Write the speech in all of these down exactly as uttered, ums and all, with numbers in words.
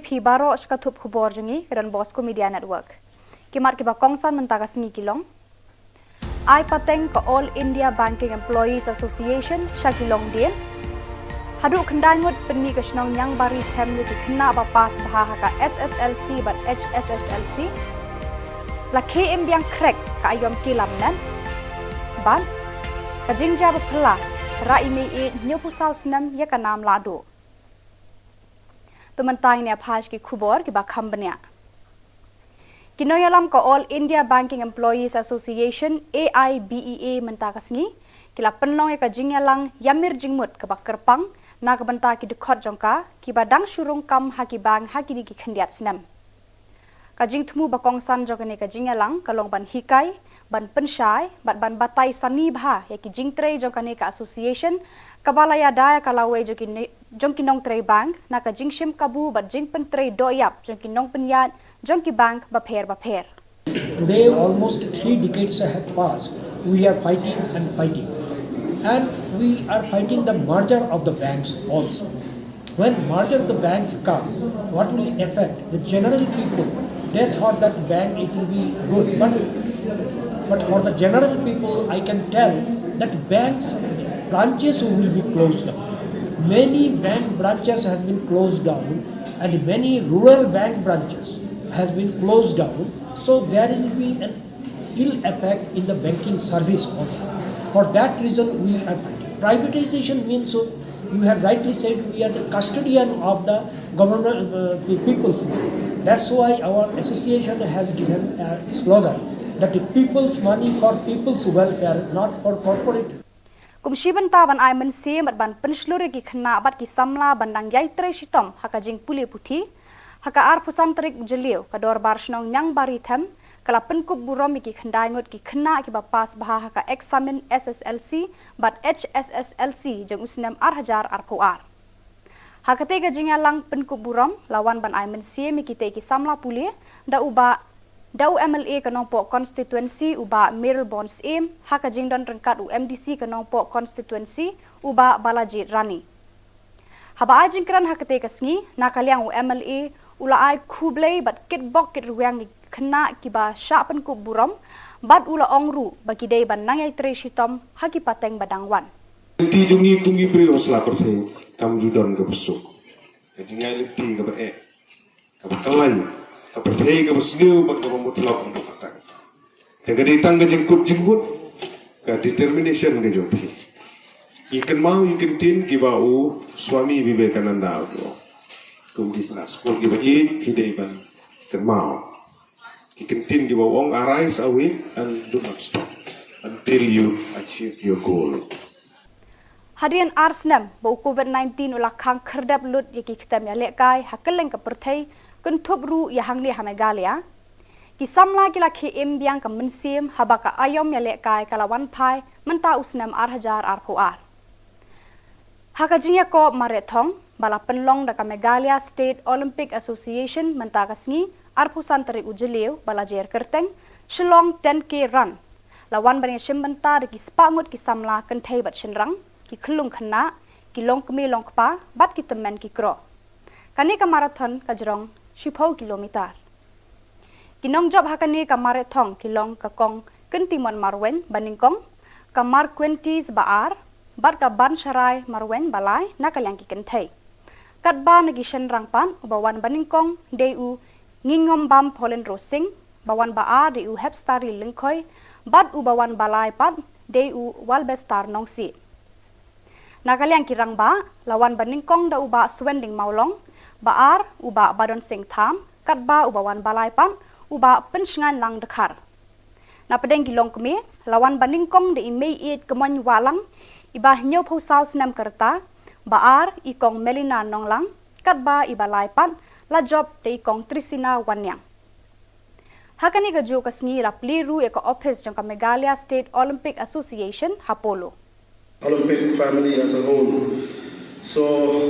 Ki baroh sha ka thup khubor jong ngi ka Don Bosco Media Network. Ki mat kiba kongsan mynta ka sngi ki long: Ai pateng ka All India Banking Employees Association sha ki longdien. Haduh khyndai ngut pynmih ka shnong Niangbari Them ïa ki khynnah ba pass bha ha ka S S L C bad H S S L C. La khie im biang khrek ka aïom ki lamnat. Bad ka jingjia ba phylla, rah i mei ïeit hynñiewphew saw snem ïa ka nam lahduh. To mynta ngin ïa peit ki khubor kiba kham bniah. Ki nongïalam ka All India Banking Employees Association, A I B E A, mynta ka sngi ki la pynlong ïa ka jingïalang ïamir jingmut kaba kyrpang na ka bynta ki dkhot jong ka kiba dang shu rung kam ha ki bank ha kine ki khyndiat snem. Ka jingthmu ba kongsan jong kane ka jingïalang ka long ban hikai, ban pynshai bad ban batai sani bha ïa ki jingtrei jong kane ka association, kaba la ïada ïa ka lawei jong ki ne-, jong ki nongtrei bank na ka jingshim kabu bad jingpyntrei dohïap jong ki nongpynïaid jong ki bank bapher bapher. Today, almost three decades have passed. We are fighting and fighting. And we are fighting the merger of the banks also. When merger of the banks come, what will affect the general people? They thought that bank, it will be good, but, but for the general people, I can tell that banks branches will be closed down. Many bank branches has been closed down, and many rural bank branches has been closed down. So there will be an ill effect in the banking service also. For that reason, we are fighting. Privatization means, so you have rightly said, we are the custodian of the government, uh, the people's money. That's why our association has given a slogan that the people's money for people's welfare, not for corporate. Kum shi bynta ban ai mynsiem bad ban pynshlur ïa ki khynnah bad ki samla ban dang ïai trei shitom ha ka jingpule puthi, ha ka arphew san tarik u Jylliew ka Dorbar Shnong Niangbari Them ka la pynkup burom ïa ki khyndai ngut ki khynnah kiba pass bha ha ka eksamin S S L C bad H S S L C jong u snem ar hajar arphew ar. Ha katei ka jingïalang pynkup burom la wan ban ai mynsiem ïa kitei ki samla pule da u Bah, da u M L A ka Nongpoh Constituency u Bah Mayralborn Syiem, ha ka jingdon ryngkat u M D C ka Nongpoh Constituency u Bah Balajied Rani. Haba ai jingkren ha katei ka sngi, na ka liang u M L A u la ai khublei bad kitbok kitrwiang ïa ki khynnah kiba shah pynkup burom, bad u la ong ruh ba ki dei ban nang ïai trei shitom ha ki pateng ba dang wan. Lynti jong ngi kum ki briew ha sla pyrthei kam ju don kaba suk. Ka jingïaid lynti kaba eh, kaba khlaiñ, ka pyrthei kaba sniew bad kaba mutlop haduh katta katta. Te ka dei tang ka jingkut jingmut, ka determination ka jong phi. Ngi kynmaw ïa ki ktien kiba u Swami Vivekananda u ong. Kum ki khynnah skul kiba ïeit phi dei ban kynmaw ki ktien kiba u ong, "Arise, awake and do not stop until you achieve your goal." Hadien ar snem ba u Covid nineteen u la khang khyrdep lut ïa ki ktem ïalehkai ha kylleng ka pyrthei, kynthup ruh ïa hangne ha Meghalaya, ki samla ki la khie im biang ka mynsiem haba ka aïom ïalehkai ka la wan phai mynta u snem ar hajar arphew ar. Ha ka jingïakop mareh thong ba la pynlong da ka Meghalaya State Olympic Association mynta ka sngi, arphew san tarik u Jylliew ba la jer kyrteng Shillong ten K Run, la wan ban ïashim bynta da ki spah ngut ki samla kynthei bad shynrang, ki khyllung khynnah, ki longkmie longkpa bad ki tymmen ki kro. Kane ka marathon ka jrong shiphew kilometer. Ki nongjop ha kane ka mareh thong ki long ka Kong Kyntimon Marwein ba nyngkong, ka Marquentis ba ar, bad ka Bansharai Marwein ba lai na ka liang ki kynthei. Katba na ki shynrang pat, uba wan ba nyngkong dei u Ngingombam Paulin Rosing, ba wan ba ar dei u Hepstari Lyngkhoi, bad uba wan ba lai pat dei u Walbestar Nongsiej. Na ka liang ki rangbah, la wan ba nyngkong da u Bah Suending Mawlong, ba ar u Bah Badon Singh Tham, katba uba wan ba lai pat u Bah Pynshngainlang Dkhar. Na pdeng ki longkmie, la wan ba nyngkong da i Mei Ïeit Kmoin Wahlang, iba hynñiewphew saw snem ka rta, ba ar i Kong Melina Nonglang, katba iba lai pat la jop da i Kong Trisina Wanniang. Ha kane kajuh ka sngi la plie ruh ïa ka ophis jong ka Meghalaya State Olympic Association ha Polo. Olympic family as a whole. So,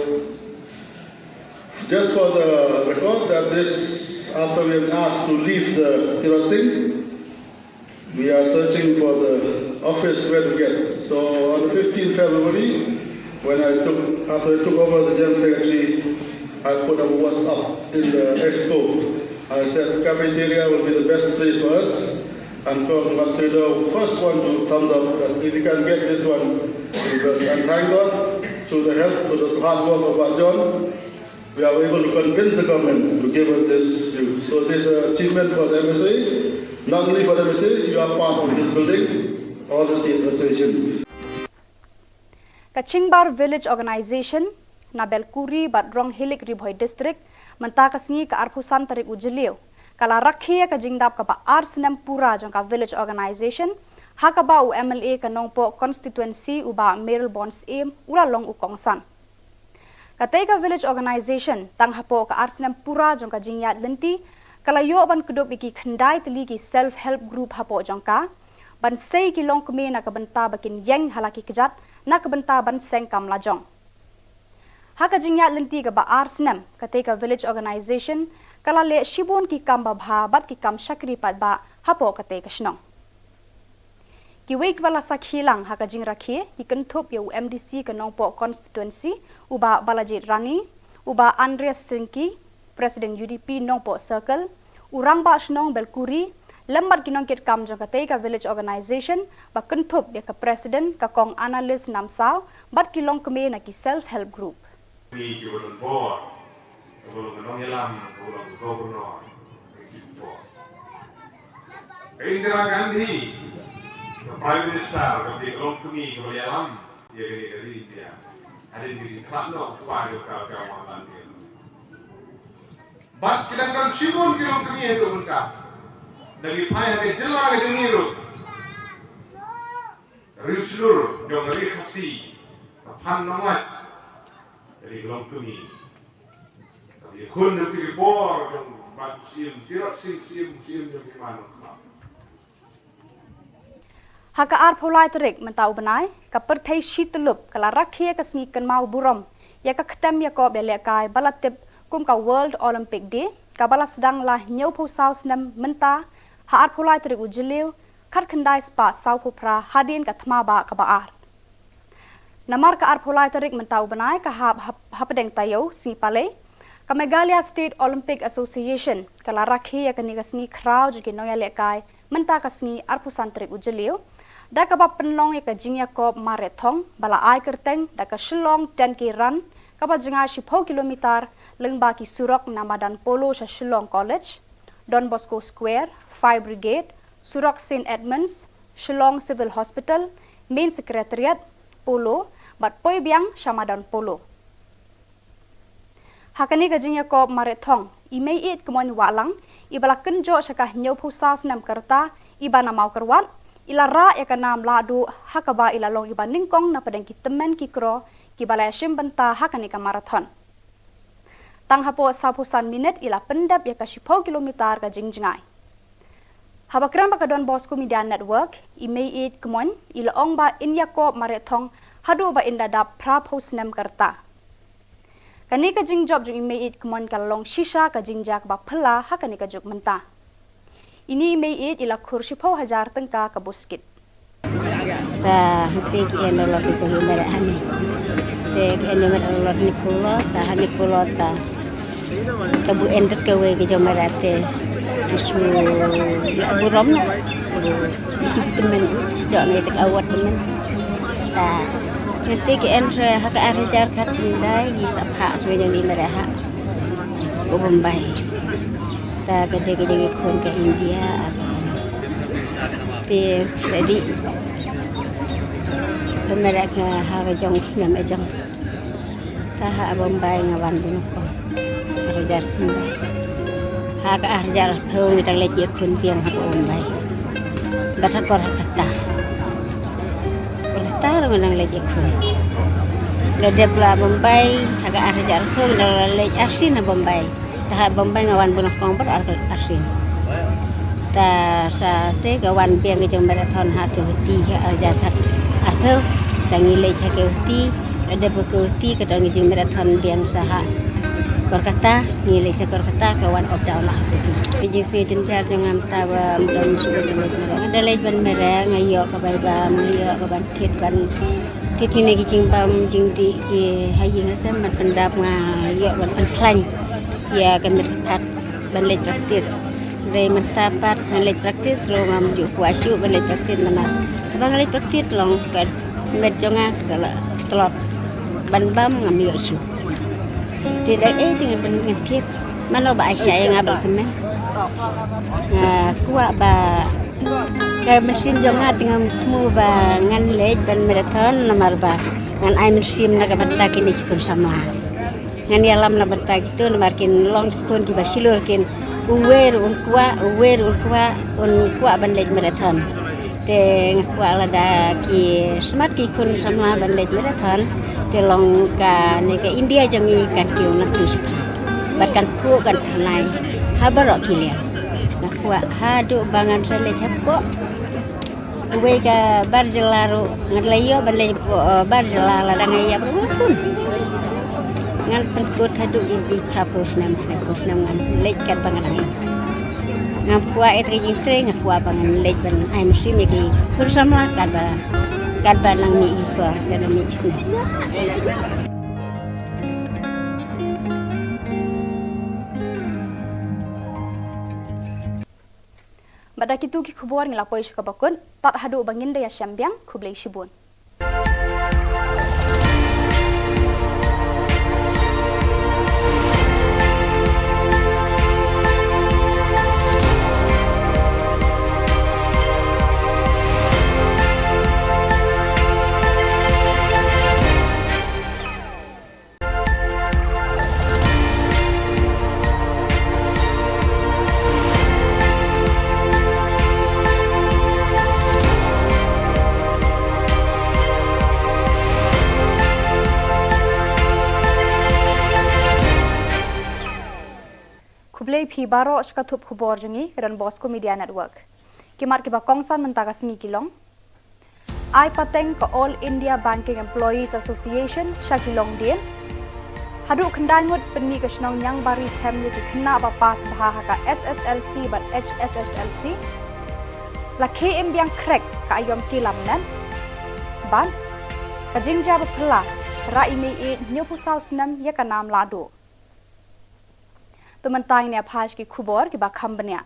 just for the record, that this, after we have asked to leave the Tirot Singh, we are searching for the office where to get. So, on the fifteenth February, when I took, after I took over the General Secretary, I put up a WhatsApp. In the expo, I said cafeteria will be the best place for us. And from Matsudo, first one to thumbs up that if you can get this one, because, and thank God, through the help, through the hard work of Bah John, we are able to convince the government to give us this use. So this is an achievement for the M S A, not only for the M S A, you are part of this building, all the state association. Ka Chingbar Village Organisation na Belkuri bad Ronghilik, Ri Bhoi District, mynta ka sngi ka arphew san tarik u Jylliew, ka la rakhe ïa ka jingdap kaba ar snem pura jong ka Village Organisation, ha kaba u M L A ka Nongpoh Constituency u Bah Mayralborn Syiem u la long u kongsan. Katei ka Village Organisation, tang hapoh ka ar snem pura jong ka jingïaid lynti, ka la ïoh ban kdup ïa ki khyndai tylli ki self help group hapoh jong ka, ban sei ki longkmie na ka bynta ba kin ïeng ha la ki kjat, na ka bynta ban seng kam lajong. Ha ka jingïaid lynti kaba ar snem, katei ka Village Organisation ka la leh shibun ki kam babha bad ki kam shakri paidbah hapoh katei ka shnong. Kiwei kiba la sakhi lang ha ka jingrakhe ki kynthup ïa u M D C ka Nongpoh Constituency, u Bah Balajied Rani, u Bah Andreas Syngki, President U D P Nongpoh Circle, u Rangbah Shnong Belkuri, lem bad ki nongkitkam jong katei ka Village Organisation, ba kynthup ïa ka President ka Kong Annalise Namsaw bad ki longkmie na ki self help group. Ni ki ba don bor, ka ba long ka nongïalam, ka ba long ka governor, ka ki bor. Ka Indira Gandhi, ka Prime Minister, ka ba long kmie, ka ba ïalam ïa kane ka ri India. Hadien ka jingkhlad noh u kpa jong ka, ka Mohanlal Nehru. Bad ki dang don shibun ki longkmie haduh mynta. Da ki phai ha ka jylla ka jong ngi ruh. Riewshlur jong ka ri Khasi, ka Phan Nonglait, ka ri longkmie. Ka ïakhun na ki bor jong Bah Syiem Tirot Sing Syiem, Syiem jong ki man. Ha ka arphew lai tarik mynta u bnai, ka pyrthei shityllup ka la rakhe ïa ka sngi kynmaw burom ïa ka ktem ïakob ïalehkai ba la tip kum ka World Olympic Day, kaba la sdang la hynñiewphew saw snem mynta, ha arphew lai tarik u Jylliew, khatkhyndai spah sawphew phra hadien ka thma bah kaba ar. Namar ka arphew lai tarik mynta u bnai ka hap hap-, hapdeng taïew sngi Palei, ka Meghalaya State Olympic Association ka la rakhe ïa kane ka sngi khraw jong ki nongïalehkai mynta ka sngi arphew san tarik u Jylliew, da kaba pynlong ïa ka jingïakob mareh thong ba la ai kyrteng da ka Shillong ten K Run, kaba jngai shiphew kilometer, lyngba ki surok na madan Polo sha Shillong College, Don Bosco Square, Fire Brigade, surok Saint Edmunds, Shillong Civil Hospital, Main Secretariat, Polo, bad poi biang sha madan Polo. Ha kane ka jingïakob mareh thong, i Meiieid Kmoin Wahlang, iba la kynjoh sha ka hynñiewphew saw snem ka rta, iba na Mawkyrwat, i la rah ïa ka nam lahduh, ha kaba i la long iba nyngkong na pdeng ki tymmen ki kro, kiba la ïashim bynta ha kane ka marathon. Tang hapoh sawphew san minit i la pyndep ïa ka shiphew kilometer ka jingjngai. Haba kren bad ka Don Bosco Media Network, i Meiieid Kmoin, i la ong ba in ïakob mareh thong haduh ba in da dap phraphew snem ka rta. Kane ka jingjop jong i Meiieid Kmoin ka la long shisha ka jingjia kaba phylla ha kane ka juk mynta. Ine i Meiieid i la khur shiphew hajar tyngka ka buskit. Ta hangtei ki en dolor ki jong i Mereh hani. Te ki en Mereh dolor hani phew lo, ta hani phew lo ta. Ka bu en rit kawei ki jong Mereh te ki shu la burom. Ki shu tymmen, shu jok ne shu award tymmen. Ta hangtei ki en re ha ka ar hajar khatkhyndai, ki sa phah re jong i Mereh ha u Bombay. Ta ka dei ka jong i khun ka India. Te sa dei. Ka Mereh ka ha ka jong snem ka jong. Ta ha Bombay nga wan bun ko. Ar hajar khyndai. Ha ka ar hajar arphew ngi dang leit ïakhun biang ha Bombay. Bad ha Kolkata. Kolkata ruh ngi dang leit ïakhun. La dep la Bombay ha ka ar hajar arphew ngi dang la leit arsien ha Bombay. Ta ha Bombay nga wan bun kong bad ar, arsien. Ta sa te ka wan biang ka jong marathon ha ka Guwahati ha ar hajar khat arphew. Ta ngi leit ha ka Guwahati, la dep ka Guwahati ka don ka jingmarathon biang sa ha Kolkata, ngi leit sa Kolkata ka wan up down la ha ka Guwahati. Ka jingsngew jynjar jong nga mynta ba mynta ngi shu leit marathon. Nga da leit ban mareh, nga ïoh ka bai bam, nga ïoh ka ban thied ban thied kine ki jingbam jingdih ki ha ïing ha sem ban pyndap, nga ïoh ban pynkhlaiñ. Ïa ka met pat ban leit practice. Dei mynta pat ngan leit practice ruh ngam ju kwah shuh ban leit practice namar haba nga leit practice long ka met jong nga ka la tlot ban bam ngam ïoh shuh. Te da ei te ngan pyn ngan tip mano ba ai sha ïa nga ba la tymmen. Nga kwah ba ka mynsiem jong nga te ngam thmu ba ngan leit ban marathon namar ba ngan ai mynsiem na ka bynta kine ki khun samla. Ngan ïalam na bynta kito namar kin long ki khun kiba shlur kin uwei ruh un kwah, uwei ruh un kwah, un kwah ban leit marathon. Te nga kwah lada ki smat ki khun samla ban leit marathon te long kane ka India jong ngi kan kiew nangkiew shaphrang. Bad kan phuh kan tyrnai ha baroh ki liang. Nga kwah haduh ba ngan sa leit hapoh uwei ka bar jylla ruh ngan leit ïoh ban leit hapoh, eh, bar jylla lada nga ïap ruh ngan pun. Ngan pynkut haduh ïa ki phraphew snem, phraphew snem ngan leit katba nga dang ïap. Ngam kwah ïa ka jingtrei, nga kwah ba ngan leit ban ai mynsiem ïa ki khun samla katba, katba nang mih ki por, katba mih ki snem. Bad da kito ki khubor ngi la poi sha kaba kut, tad haduh ba ngin da ïashem biang, khublei shibun. Khublei phi baroh sha ka thup khubor jong ngi ka Don Bosco Media Network. Ki mat kiba kongsan mynta ka sngi ki long: Ai pateng ka All India Banking Employees Association sha ki longdien. Haduh khyndai ngut pynmih ka shnong Niangbari Them ïa ki khynnah ba pass bha ha ka S S L C bad H S S L C. La khie im biang khrek ka aiom ki lamnat. Bad ka jingjia ba phylla, rah i mei ïeit hynñiewphew saw snem ïa ka nam lahduh. To mynta ngin ïa phai sha ki khubor kiba kham bniah.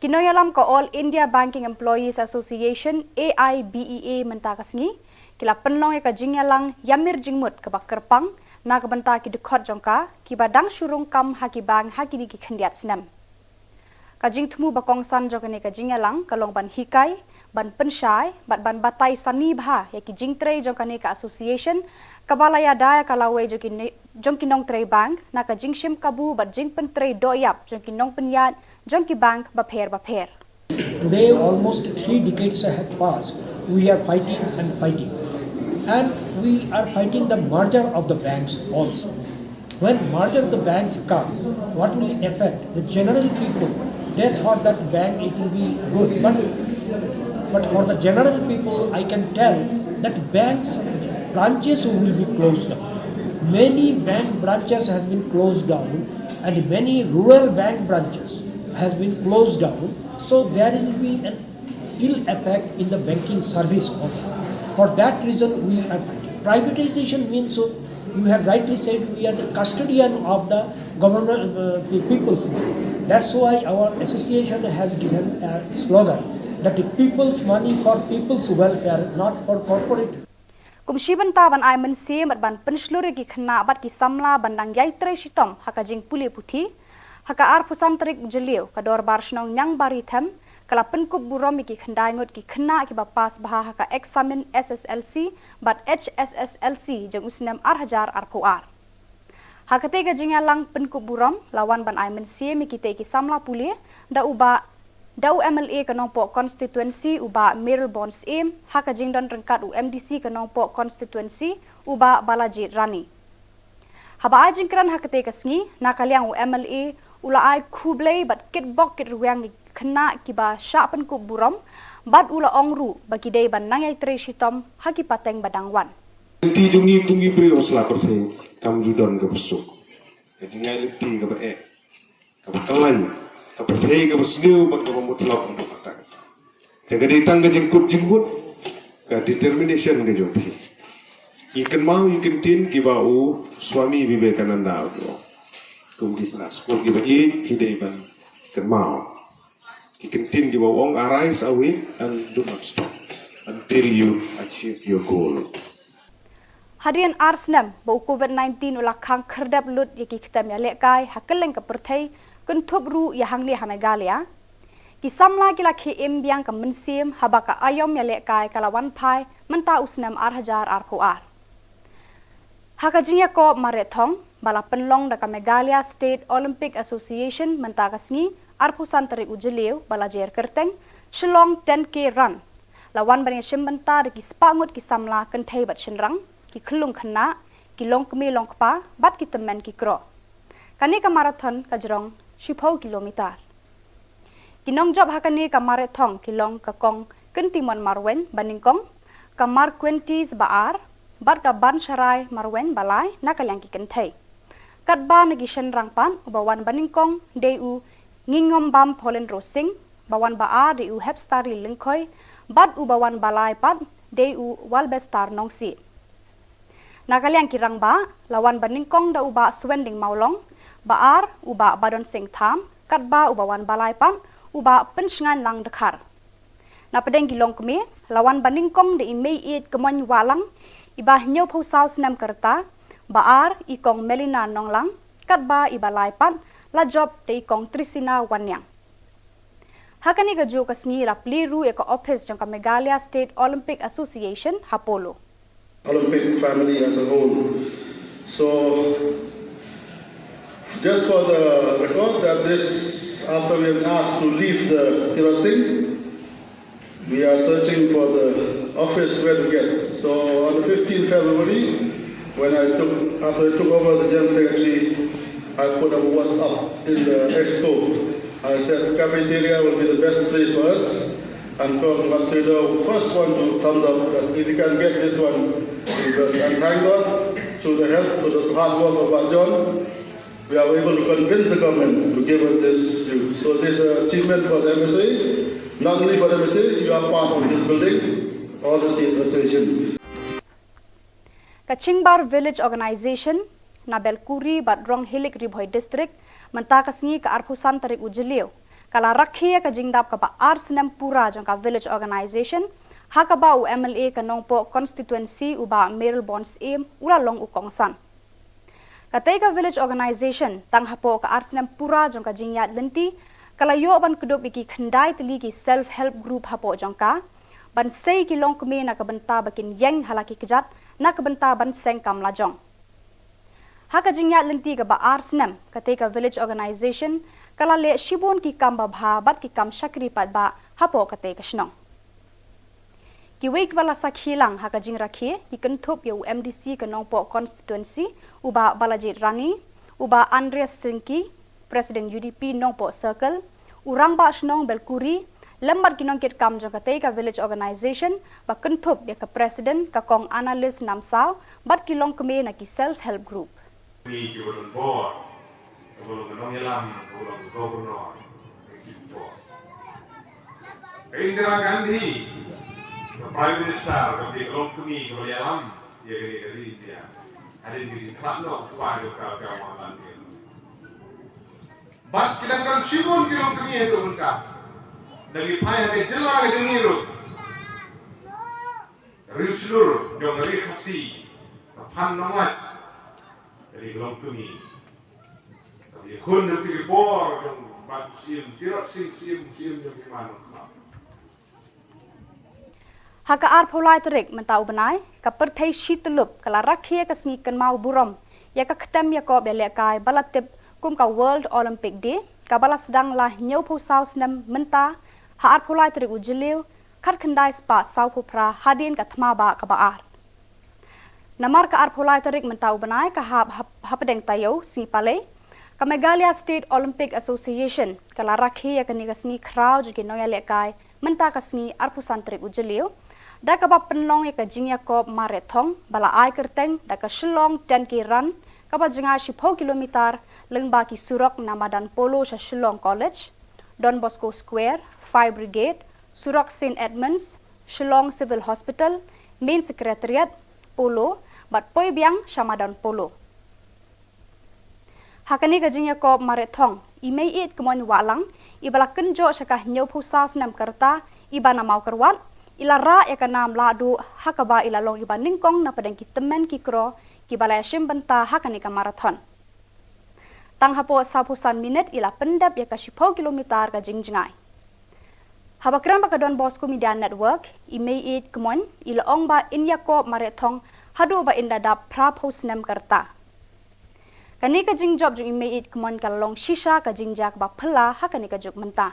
Ki nongïalam ka All India Banking Employees Association, A I B E A, mynta ka sngi ki la pynlong ïa ka jingïalang ïamir jingmut kaba kyrpang na ka bynta ki dkhot jong ka kiba dang shu rung kam ha ki bank ha kine ki khyndiat snem. Ka jingthmu ba kongsan jong kane ka jingïalang ka long ban hikai, ban pynshai bad ban batai sani bha ïa ki jingtrei jong kane ka association kaba la ïada ïa ka lawei jong ki ne-, jong ki nongtrei bank na ka jingshim kabu bad jingpyntrei dohïap jong ki nongpynïaid jong ki bank bapher bapher. Today, almost three decades have passed. We are fighting and fighting. And we are fighting the merger of the banks also. When merger of the banks come, what will affect the general people? They thought that bank it will be good, but, but for the general people, I can tell that banks branches will be closed down. Many bank branches has been closed down, and many rural bank branches has been closed down. So there will be an ill effect in the banking service also. For that reason, we are fighting. Privatization means, so you have rightly said, we are the custodian of the government, uh, the people's money. That's why our association has given a slogan that the people's money for people's welfare, not for corporate. Kum shi bynta ban ai mynsiem bad ban pynshlur ïa ki khynnah bad ki samla ban dang ïai trei shitom ha ka jingpule puthi, ha ka arphew san tarik Jylliew ka Dorbar Shnong Niangbari Them ka la pynkup burom ïa ki khyndai ngut ki khynnah kiba pass bha ha ka eksamin S S L C bad H S S L C jong u snem ar hajar arphew ar. Ha katei ka jingïalang pynkup burom la wan ban ai mynsiem ïa kitei ki samla pule da u bah, da u M L A ka Nongpoh constituency u bah Mayralborn Syiem, ha ka jingdon ryngkat u M D C ka Nongpoh constituency u bah Balajied Ranee. Haba ai jingkren ha katei ka sngi, na ka liang u M L A u la ai khublei bad kitbok kitrwiang ïa ki khynnah kiba shah pynkup burom bad u la ong ruh ba ki dei ban nang ïai trei shitom ha ki pateng ba dang wan. Lynti jong ngi kum ki briew ha sla pyrthei kam ju don kaba suk. Ka jingïaid lynti kaba eh, kaba khlaiñ, ka pyrthei kaba sniew bad kaba mutlop haduh katta katta. Te ka dei tang ka jingkut jingmut, ka determination ka jong phi. Ngi kynmaw ïa ki ktien kiba u Swami Vivekananda u ong. Kum ki khynnah skul kiba ïeit ki dei ban kynmaw ki kyntien kiba ong, "Arise, awake, and do not stop until you achieve your goal." Hadien ar snem ba u COVID nineteen u la khang khyrdep lut ïa ki ktem ïalehkai ha kylleng ka pyrthei, kynthup ruh ïa hangne ha Meghalaya, ki samla ki la khie im biang ka mynsiem haba ka aïom ïalehkai ka la wan phai mynta u snem ar hajar arphew ar. Ha ka jingïakob mareh thong ba la pynlong da ka Meghalaya State Olympic Association mynta ka sngi arphew san tarik u Jylliew ba la jer kyrteng Shillong ten K Run, la wan ban ïashim bynta da ki spah ngut ki samla kynthei bad shynrang, ki khyllung khynnah, ki longkmie longkpa bad ki tymmen ki kro. Kane ka marathon ka jrong shiphew kilometer. Ki nongjop ha kane ka mareh thong ki long ka Kong Kyntimon Marwein ba nyngkong, ka Marquentis ba ar bad ka Bansharai Marwein ba lai na ka liang ki kynthei. Katba na ki shynrang pat, uba wan ba nyngkong dei u Ngingombam Pauline Rosing, ba wan ba ar dei u Hepstari Lyngkhoi bad uba wan ba lai pat dei u Walbestar Nongsiej. Na ka liang ki rangbah, la wan ba nyngkong da u Bah Suending Mawlong, ba ar u Bah Badon Singh Tham, katba uba wan ba lai pat u Bah Pynshngaiñ Langdkhar. Na pdeng ki longkmie, la wan ba nyngkong da i Meiieit Kmoiñ Wahlang, iba hynñiewphew saw snem ka rta, ba ar i Kong Melina Nonglang, katba iba lai pat la jop da i Kong Trisina Wanniang. Ha kane kajuh ka sngi la plie ruh ïa ka ophis jong ka Meghalaya State Olympic Association ha Polo. Olympic family as a whole. So, just for the record, that this, after we have asked to leave the Tirot Singh, we are searching for the office where to get. So, on the fifteenth February, when I took, after I took over the General Secretary, I put a WhatsApp in the expo. I said cafeteria will be the best place for us. And Kong Matsuda, first one to thumbs up that if you can get this one, because, and thank God, through the help, through the hard work of our John, we are able to convince the government to give us this. So this is an achievement for the M S A, not only for the M S A, you are part of this building, all the state association. Ka Chingbar Village Organization na Belkuri bad Ronghilik, Ri Bhoi District, mynta ka sngi ka arphew san tarik u Jylliew, ka la rakhe ïa ka jingdap kaba ar snem pura jong ka Village Organization, ha kaba u M L A ka Nongpoh Constituency u Bah Mayralborn Syiem u la long u kongsan. Katei ka Village Organization, tang hapoh ka ar snem pura jong ka jingïaid lynti, ka la ïoh ban kdup ïa ki khyndai tylli ki self help group hapoh jong ka, ban sei ki longkmie na ka bynta ba kin ïeng ha la ki kjat, na ka bynta ban seng kam lajong. Ha ka jingïaid lynti kaba ar snem, katei ka Village Organization ka la leh shibun ki kam babha bad ki kam shakri paidbah hapoh katei ka shnong. Kiwei kiba la sakhi lang ha ka jingrakhe ki kynthup ïa u M D C ka Nongpoh Constituency, u Bah Balajied Rani, u Bah Andreas Syngki, President U D P Nongpoh Circle, u Rangbah Shnong Belkuri, lem bad ki nongkitkam jong katei ka Village Organization, ba kynthup ïa ka President ka Kong Annalise Namsaw bad ki longkmie na ki self help group. Ni ki ba don bor, ka ba long ka nongïalam, ka ba long ka governor, ka ki bor. Ka Indira Gandhi, ka Prime Minister, ka ba long kmie, ka ba ïalam ïa kane ka ri India. Hadien ka jingkhlad noh u kpa jong ka, ka Mohanlal Nehru. Bad ki dang don shibun ki longkmie haduh mynta. Da ki phai ha ka jylla ka jong ngi ruh. Ri Shlur jong ka Ri Khasi, ka Phan Nonglait, ka ri ka longkmie. Ka ri khun jong ki bor jong Bah Syiem, Tirot Sing Syiem, Syiem jong ki man. Ha ka arphew lai tarik mynta u bnai, ka pyrthei shi tyllup ka la rakhe ïa ka sngi kynmaw burom ïa ka ktem ïakob ïalehkai ba la tip kum ka World Olympic Day, kaba la sdang la hynñiewphew saw snem mynta ha arphew lai tarik u Jylliew, khatkhyndai spah sawphew phra hadien ka thma bah kaba ar. Namar ka arphew lai tarik mynta u bnai ka hap hap-, hapdeng taïew sngi Palei, ka Meghalaya State Olympic Association ka la rakhe ïa kane ka sngi khraw jong ki nongïalehkai mynta ka sngi arphew san tarik u Jylliew, da kaba pynlong ïa ka jingïakob mareh thong ba la ai kyrteng da ka Shillong ten K Run, kaba jngai shiphew kilometer, lyngba ki surok na madan Polo sha Shillong College, Don Bosco Square, Fire Brigade, surok Saint Edmunds, Shillong Civil Hospital, Main Secretariat, Polo, bad poi biang sha madan Polo. Ha kane ka jingïakop mareh thong, i Meiieid Kmoin Wahlang, iba la kynjoh sha ka hynñiewphew saw snem ka rta, iba na Mawkyrwat, i la rah ïa ka nam lahduh, ha kaba i la long iba nyngkong na pdeng ki tymmen ki kro, kiba la ïashim bynta ha kane ka marathon. Tang hapoh sawphew san minit i la pyndep ïa ka shiphew kilometer ka jingjngai. Haba kren bad ka Don Bosco Media Network, i Meiieid Kmoin, i la ong ba in ïakop mareh thong, haduh ba in da dap phraphew snem ka rta. Kane ka jingjop jong i Meiieid Kmoin ka la long shisha ka jingjia kaba phylla ha kane ka juk mynta.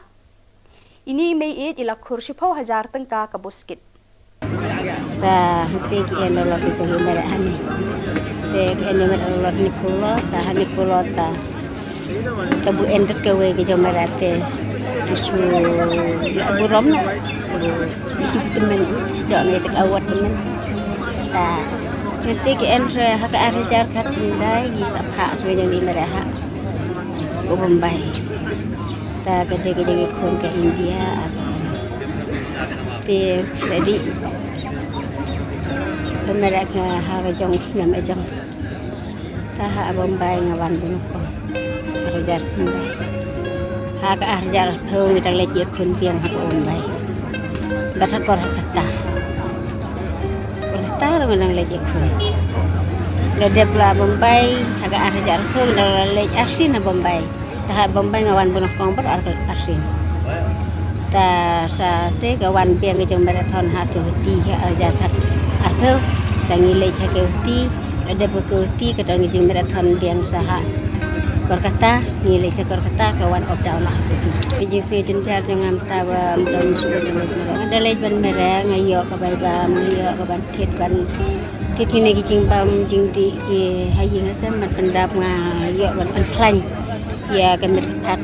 Ine i Meiieid i la khur shiphew hajar tyngka ka buskit. Ta hynte ki en lolot ki jong i mareh hane. Te ki en i mareh lolot ni kulo, ta hane kulo ta. Ta bu en bad kawei ki jong mareh te. Ki shu la burom na. Ki shu tymmen, shu jok ne ta ka awat tymmen. Ta hynte ki en re ha ka ar hajar khatkhyndai, ki sa phah re jong i mareh ha u Bombay. Ta ka dei ka jong i khun ka India, ar. Te sa dei pynmareh ka ha ka jong u snem ka jong. Ta ha Bombay nga wan bun ko. Ar hajar khyndai. Ha ka ar hajar arphew ngi dang leit ïa khun biang ha Bombay. Bad ha Kolkata. Kolkata ruh ngi dang leit ïa khun. La dep la Bombay ha ka ar hajar arphew ngi dang la leit arsien ha Bombay. Ta ha Bombay nga wan bun kong bad ar, arsien. Ta sa te ka wan biang ka jong marathon ha Guwahati ha ar hajar arphew. Ta ngi leit ha Guwahati, la dep Guwahati ka dang jing marathon biang sa ha Kolkata, ngi leit sa Kolkata ka wan up down ha Guwahati. Ka jingsngew jynjar jong nga mynta ba mynta ngam shu leit mareh. Nga da leit ban mareh, nga ïoh ka bai bam, nga ïoh ka ban thied ban thied kine ki jingbam jingdih ki ha ïing ha sem ban pyndap, nga ïoh ban pynkhlaiñ ïa ka met ka phad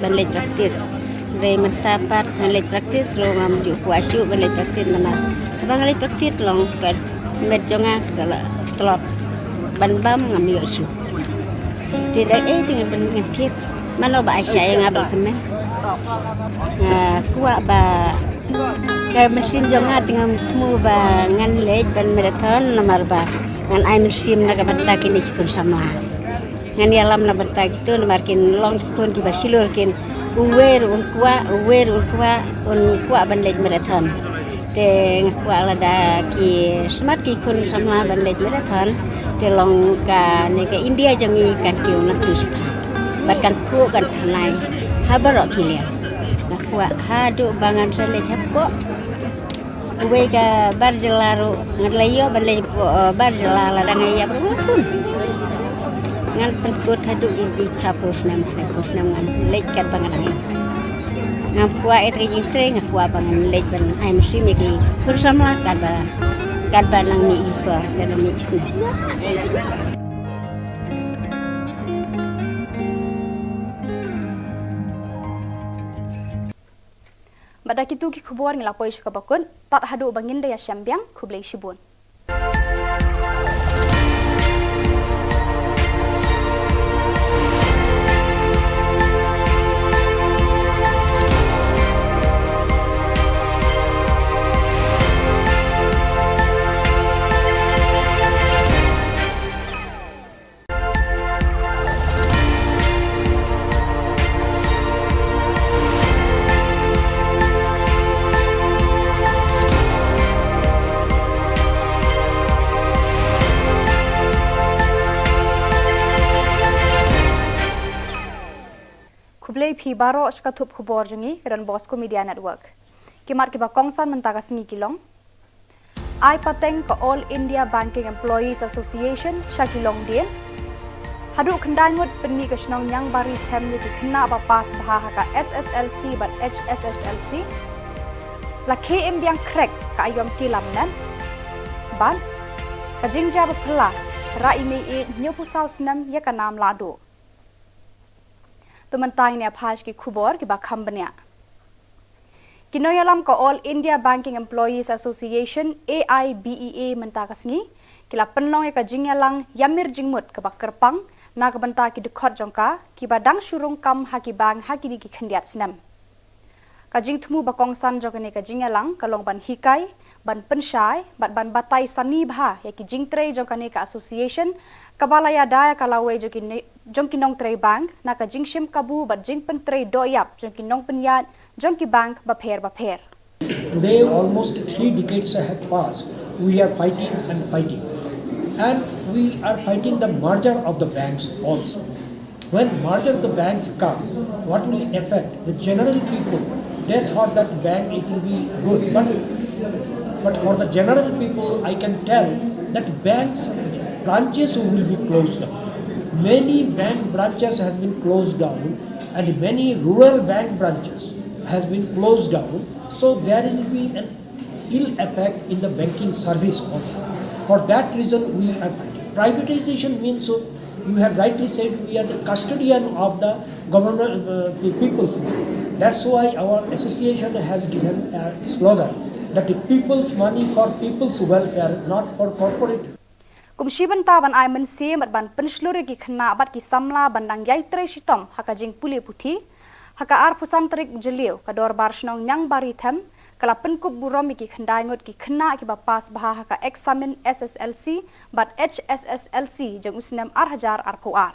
ban leit practice. Hynrei mynta pat ngan leit practice ruh ngam ju kwah shuh ban leit practice namar haba nga leit practice long ka met jong nga ka la tlot, ban bam ngam ïoh shuh. Te da ei te ngan, ngan thied. Mano ba ai shai ïa nga ban kmen. Nga kwah ba ka mynsiem jong nga te ngam thmu ba ngan leit ban marathon namar ba ngan ai mynsiem na ka bynta kine ki khun samla. Ngan ïalam na bynta kito namar kin long ki khun kiba shlur kin, uwei ruh un kwah, uwei ruh un kwah, un kwah ban leit marathon. Te nga kwah lada ki smat ki khun samla ban leit marathon, te long kane ka India jong ngi kan kiew nangkiew shaphrang. Bad kan phuh kan phyrnai ha baroh ki liang. Nga kwah haduh ba ngan sa leit hapoh uwei ka bar jylla ruh, ngan leit ïoh ban leit hapoh, eh, bar jylla lada nga ïap ruh ngan pun. Ngan pynkut haduh ïa ki phraphew snem, phraphew snem ngan leit katba nga dang ïap. Ngam kwah ïa ka jingtrei, nga kwah ba ngan leit ban ai mynsiem ïa ki khun samla katba, katba nang mih i por, katba mih i snem. Bad da kito ki khubor ngi la poi sha kaba kut, tad haduh ba ngin da ïashem biang, khublei shibun. Khublei phi baroh sha ka thup khubor jong ngi ka Don Bosco Media Network. Ki mat kiba kongsan mynta ka sngi ki long: Ai pateng ka All India Banking Employees Association sha ki longdien. Haduh khyndai ngut pynmih ka shnong Niangbari them ïa ki khynnah ba pass bha ha ka S S L C bad H S S L C. La khie im biang khrek ka aïom ki lamnat. Bad ka jingjia ba phylla, rah i Meiieid hynñiewphew saw snem ïa ka nam lahduh. To mynta ngin ïa phai sha ki khubor kiba kham bniah. Ki nongïalam ka All India Banking Employees Association, A I B E A, mynta ka sngi ki la pynlong ïa ka jingïalang ïamir jingmut kaba kyrpang na ka bynta ki dkhot jong ka kiba dang shu rung kam ha ki bank ha kine ki khyndiat snem. Ka jingthmu ba kongsan jong kane ka jingïalang ka long ban hikai ban pynshai bad ban batai sani bha ïa ki jingtrei jong kane ka association, kaba la ïada ïa ka lawei jong ki ne-, jong ki nongtrei bank na ka jingshim kabu bad jingpyntrei dohïap jong ki nongpynïaid jong ki bank bapher bapher. Today, almost three decades have passed. We are fighting and fighting. And we are fighting the merger of the banks also. When merger of the banks come, what will affect the general people? They thought that bank, it will be good, but, but for the general people, I can tell that banks branches will be closed down. Many bank branches has been closed down, and many rural bank branches has been closed down. So there will be an ill effect in the banking service also. For that reason, we are fighting. Privatization means, so you have rightly said, we are the custodian of the government, uh, the people's money. That's why our association has given a slogan that the people's money for people's welfare, not for corporate. Kum shi bynta ban ai mynsiem bad ban pynshlur ïa ki khynnah bad ki samla ban dang ïai trei shitom ha ka jingpule puthi, ha ka arphew san tarik u Jylliew, ka Dorbar Shnong Niangbari Them ka la pynkup burom ïa ki khyndai ngut ki khynnah kiba pass bha ha ka eksamin S S L C bad H S S L C jong u snem ar hajar arphew ar.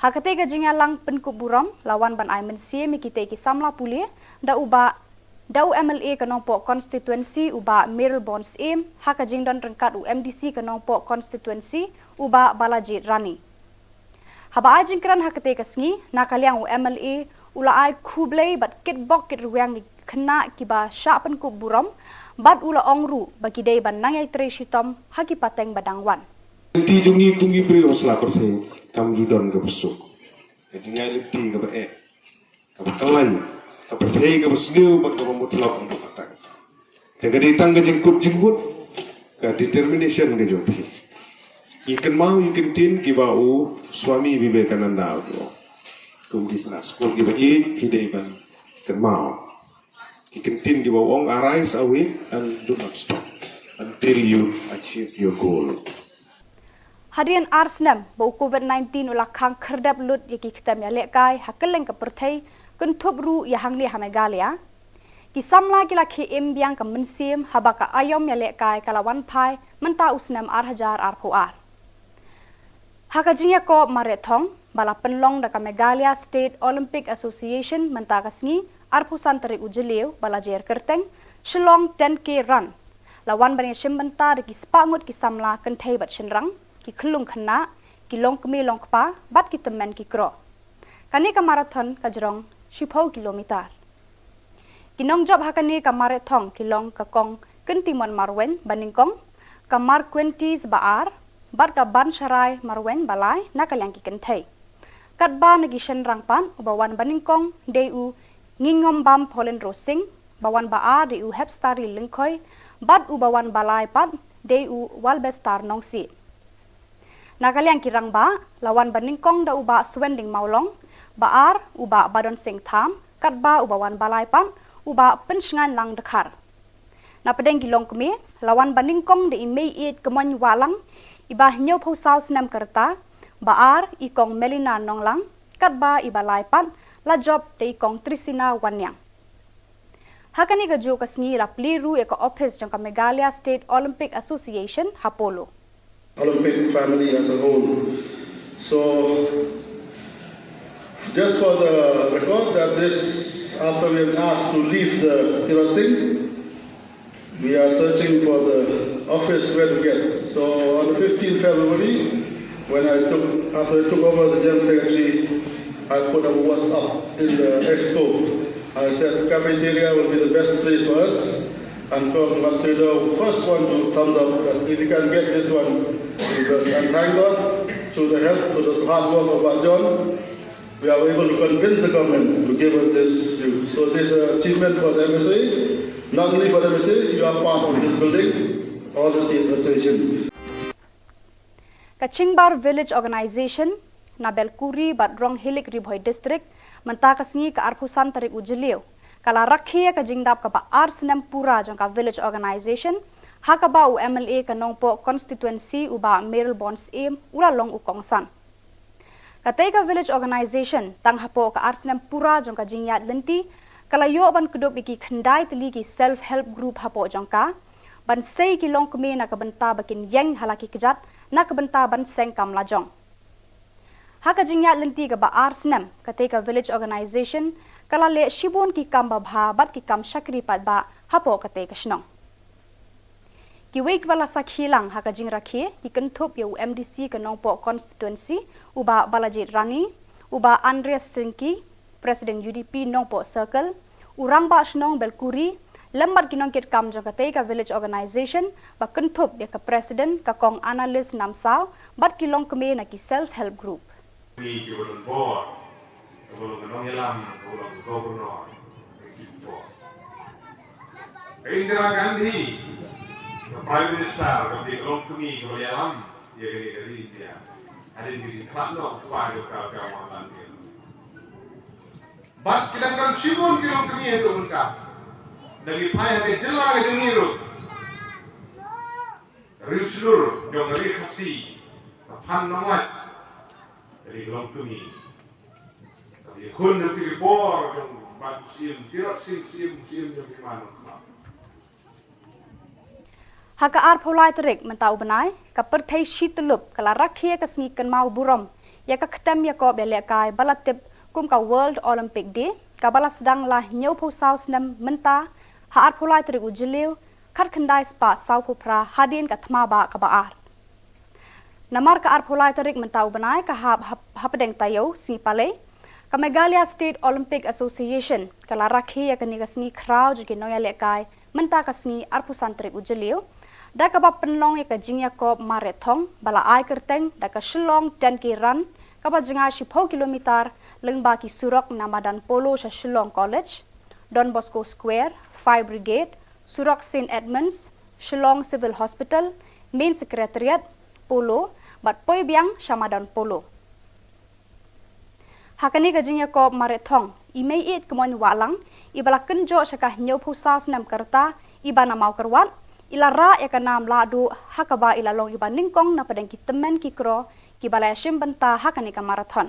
Ha katei ka jingïalang pynkup burom, la wan ban ai mynsiem ïa kitei ki samla pule da u Bah, da u M L A ka Nongpoh Constituency, u Bah Mayralborn Syiem, ha ka jingdon ryngkat u M D C ka Nongpoh Constituency, u Bah Balajied Rani. Haba ai jingkren ha katei ka sngi, na ka liang u M L A u la ai khublei bad kitbok kitrwiang ïa ki khynnah kiba shah pynkup burom, bad u la ong ruh ba ki dei ban nang ïai trei shitom ha ki pateng ba dang wan. Lynti jong ngi kum ki briew ha sla pyrthei kam ju don kaba suk. Ka jingïaid lynti kaba eh, kaba kyllain, ka pyrthei kaba sniew bad kaba mutlop ha ka pateng. Te ka dei tang ka jingkut jingmut, ka determination ka jong phi. Ngi kynmaw ïa ki ktien kiba u Swami Vivekananda u ong. Kum ki khynnah skul kiba ïeit, phi dei ban kynmaw ki ktien kiba u ong, "Arise, awake, and do not stop until you achieve your goal." Hadien ar snem ba u Covid nineteen u la khang khyrdep lut ïa ki ktem ïalehkai ha kylleng ka pyrthei, kynthup ruh ïa hangne ha Meghalaya, ki samla ki la khie im biang ka mynsiem haba ka aïom ïalehkai ka la wan phai mynta u snem ar hajar arphew ar. Ha ka jingïakob mareh thong ba la pynlong da ka Meghalaya State Olympic Association mynta ka sngi, arphew san tarik u Jylliew, ba la jer kyrteng Shillong ten K Run, la wan ban ïashim bynta da ki spah ngut ki samla kynthei bad shynrang, ki khyllung khynnah, ki longkmie longkpa bad ki tymmen ki kro. Kane ka marathon ka jrong shiphew kilometer. Ki nongjop ha kane ka mareh thong ki long ka Kong Kyntimon Marwein banyngkong, ka Marquentis Baar bad ka Bansharai Marwein balai na ka liang ki kynthei. Katba na ki shynrang pat, uba wan banyngkong dei u Ngingombam Paulin Rosing, ba wan baar dei u Hepstari Lyngkhoi, bad uba wan balai pat dei u Walbestar Nongsiej. Na ka liang ki rangbah, la wan banyngkong da u Bah Suending Mawlong, baar u Bah Badon Sing Tham, katba uba wan balai pat u Bah Pynshngainlang Dkhar. Na pdeng ki longkmie, la wan banyngkong da i Meiieit Kmoin Wahlang, iba hynñiewphew saw snem ka rta, baar i Kong Melina Nonglang, katba iba lai pat la jop da i Kong Trisina Wanniang. Ha kane kajuh ka sngi la plie ruh ïa ka ophis jong ka Meghalaya State Olympic Association ha Polo. Olympic family as a whole. So, just for the record, that this, after we have asked to leave the Tirot Singh, we are searching for the office where to get. So, on the fifteenth February, when I took, after I took over the General Secretary, I put a WhatsApp in the exco. I said cafeteria will be the best place for us. And from Matsudo, first one to thumbs up that if you can get this one, because, and thank God, through the help, through the hard work of Bah John, we are able to convince the government to give us this. So this is an achievement for the M S A, not only for the M S A, you are part of this building, all the state association. Ka Chingbar Village Organization na Belkuri bad Ronghilik, Ri Bhoi District, mynta ka sngi ka arphew san tarik u Jylliew, ka la rakhe ïa ka jingdap kaba ar snem pura jong ka Village Organization, ha kaba u M L A ka Nongpoh Constituency u Bah Mayralborn Syiem u la long u kongsan. Katei ka Village Organization, tang hapoh ka ar snem pura jong ka jingïaid lynti, ka la ïoh ban kdup ïa ki khyndai tylli ki self help group hapoh jong ka, ban sei ki longkmie na ka bynta ba kin ïeng ha la ki kjat na ka bynta ban seng kam lajong. Ha ka jingïaid lynti kaba ar snem, katei ka Village Organization ka la leh shibun ki kam babha bad ki kam shakri paidbah hapoh katei ka shnong. Kiwei kiba la sakhi lang ha ka jingrakhe ki kynthup ïa u M D C ka Nongpoh Constituency, u Bah Balajied Rani, u Bah Andreas Syngki, President U D P Nongpoh Circle, u Rangbah Shnong Belkuri, lem bad ki nongkitkam jong katei ka Village Organization, ba kynthup ïa ka President ka Kong Annalise Namsaw bad ki longkmie na ki Self Help Group. Ni ki ba don bor, ka ba long ka nongïalam, ka ba long ka governor, ka ki bor. Ka Indira Gandhi, ka Prime Minister, ka ba long kmie, ka ba ïalam ïa kane ka ri India. Hadien ka jingkhlad noh u kpa jong ka, ka Mohanlal Nehru. Bad ki dang don shibun ki longkmie haduh mynta. Da ki phai ha ka jylla ka jong ngi ruh. Riewshlur jong ka ri Khasi, ka Phan Nonglait, ka ri longkmie. Ka ïakhun na ki bor jong Bah Syiem, Tirot Sing Syiem, Syiem jong ki man. Ha ka arphew lai tarik mynta u bnai, ka pyrthei shi tyllup ka la rakhe ka sngi kynmaw burom ïa ka ktem ïakob ïalehkai ba la tip kum ka World Olympic Day, kaba la sdang la hynñiewphew saw snem mynta, ha arphew lai tarik u Jylliew, khatkhyndai spah sawphew phra, hadien ka thma bah kaba ar. Namar ka arphew lai tarik mynta u bnai ka hap hap-, hapdeng taïew sngi palei, ka Meghalaya State Olympic Association ka la rakhe ïa kane ka sngi khraw jong ki nongïalehkai mynta ka sngi arphew san tarik u Jylliew, da kaba pynlong ïa ka jingïakob mareh thong ba la ai kyrteng da ka Shillong ten K Run, kaba jngai shiphew kilometer lyngba ki surok na madan Polo sha Shillong College, Don Bosco Square, Fire Brigade, surok Saint Edmunds, Shillong Civil Hospital, Main Secretariat, Polo, bad poi biang sha madan Polo. Ha kane ka jingïakob mareh thong, i Meiieid Kmoin Wahlang, iba la kynjoh sha ka hynñiewphew saw snem ka rta, iba na Mawkyrwat, i la rah ïa ka nam lahduh, ha kaba i la long iba nyngkong na pdeng ki tymmen ki kro kiba la ïashim bynta ha kane ka marathon.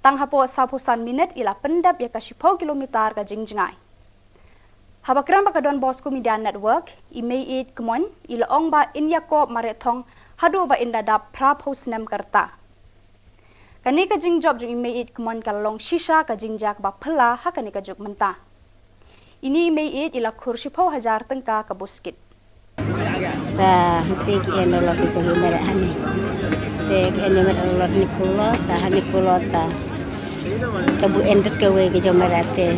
Tang hapoh sawphew san minit i la pyndep ïa ka shiphew kilometer ka jingjngai. Haba kren bad ka Don Bosco Media Network, i Meiieid Kmoin i la ong ba in ïakob mareh thong haduh ba in da dap phraphew snem ka rta. Kane ka jingjop jong i Meiieid Kmoin ka la long shisha ka jingjia kaba phylla ha kane ka juk mynta. Ine i Meiieid i la khur shiphew hajar tyngka ka buskit. Ta hangtei ki en dollar ki jong i mareh hangne. Te ki en mareh dollar ni phew lo, ta hangne phew lo ta. Ta bu en bad kawei ki jong mareh te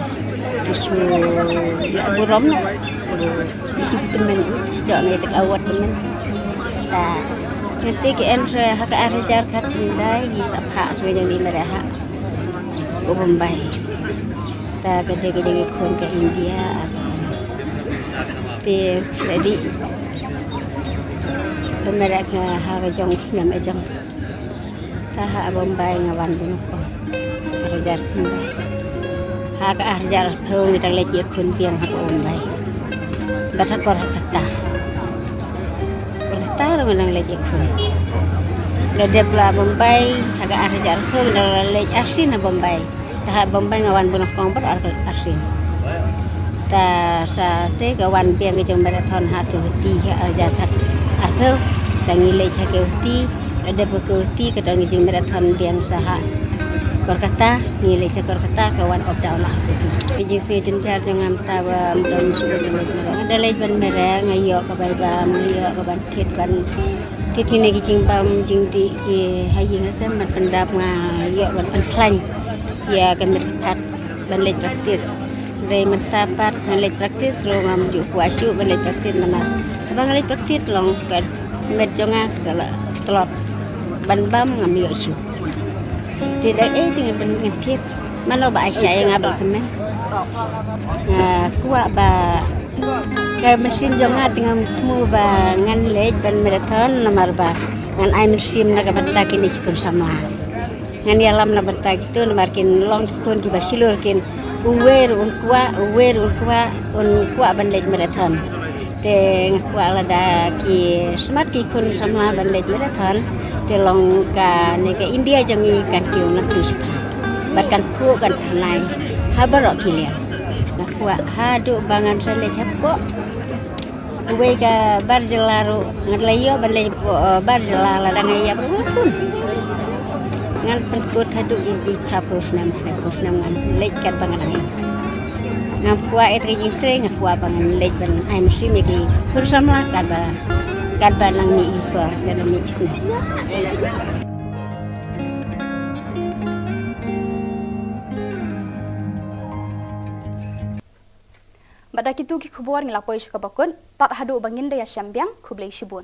ki shu ïa burom. Ki shu tymmen, shu jok ne te ka award tymmen. Ta hangtei ki en re ha ka ar hajar khatkhyndai, ki sa phah re jong i mareh ha u Bombay. Ta ka dei ka jingïakhun ka India, ar te ka dei ka mareh ka ha ka jong u snem ka jong. Ta ha Bombay nga wan bun ko. Ar hajar khyndai. Ha ka ar hajar arphew ngi dang leit ïakhun biang ha Bombay. Bad ha Kolkata. Kolkata ruh nga dang leit ïakhun. La dep la Bombay, ha ka ar hajar arphew nga dang la leit arsien ha Bombay. Ta ha Bombay nga wan bun kong bad ar, arsien. Ta sa te ka wan biang ka jong marathon ha ka Guwahati ha ar hajar khat arphew. Ta ngi leit ha ka Guwahati, la dep ka Guwahati ka don ka jingmarathon biang sa ha Kolkata, ngi leit sa Kolkata ka wan up down la ha ka Guwahati. Ka jingsngew jynjar jong nga mynta ba ym don shuh ban leit mareh. Nga da leit ban mareh, nga ïoh ka bai bam, nga ïoh ka ban thied ban thied kine ki jingbam jingdih ki ha ïing ha sem ban pyndap, nga ïoh ban pynkhlaiñ ïa ka met ka phad ban leit practice. Dei mynta pat ngan leit practice ruh ngam ju kwah shuh ban leit practice namar haba nga leit practice long ka met jong nga ka la tlot, ban bam ngam ïoh shuh. Te da ei te ngan, ngan thied. Mano ba ai shai ïa nga ba la tymmen. Nga kwah ba ka mynsiem jong nga te ngam thmu ba ngan leit ban marathon namar ba ngan ai mynsiem na ka bynta kine ki khun samla. Ngan ïalam na bynta kito namar kin long ki khun kiba shlur kin, uwei ruh un kwah, uwei ruh un kwah, un kwah ban leit marathon. Te nga kwah lada ki smat ki khun samla ban leit marathon, te long kane ka India jong ngi kan kiew nangkiew shaphrang. Bad kan phuh kan tyrnai ha baroh ki liang. Nga kwah haduh ba ngan sa leit hapoh Uwei ka bar jylla ruh ngan leit ïoh ban leit, eh, bar jylla la dang ïa ruh pun. Ngan pynkut haduh ïa ki phraphew snem, phraphew snem ngan leit katba ngan dang ïa. Ngam kwah ïa ka jingtrei, nga kwah ba ngan leit ban ai mynsiem ïa ki khun samla katba, katba nang mih i por, katba mih i snem. Bad da kitu ki khubor ngi la poi sha kaba kut, tad haduh ba ngin da ïashem biang, khublei shibun.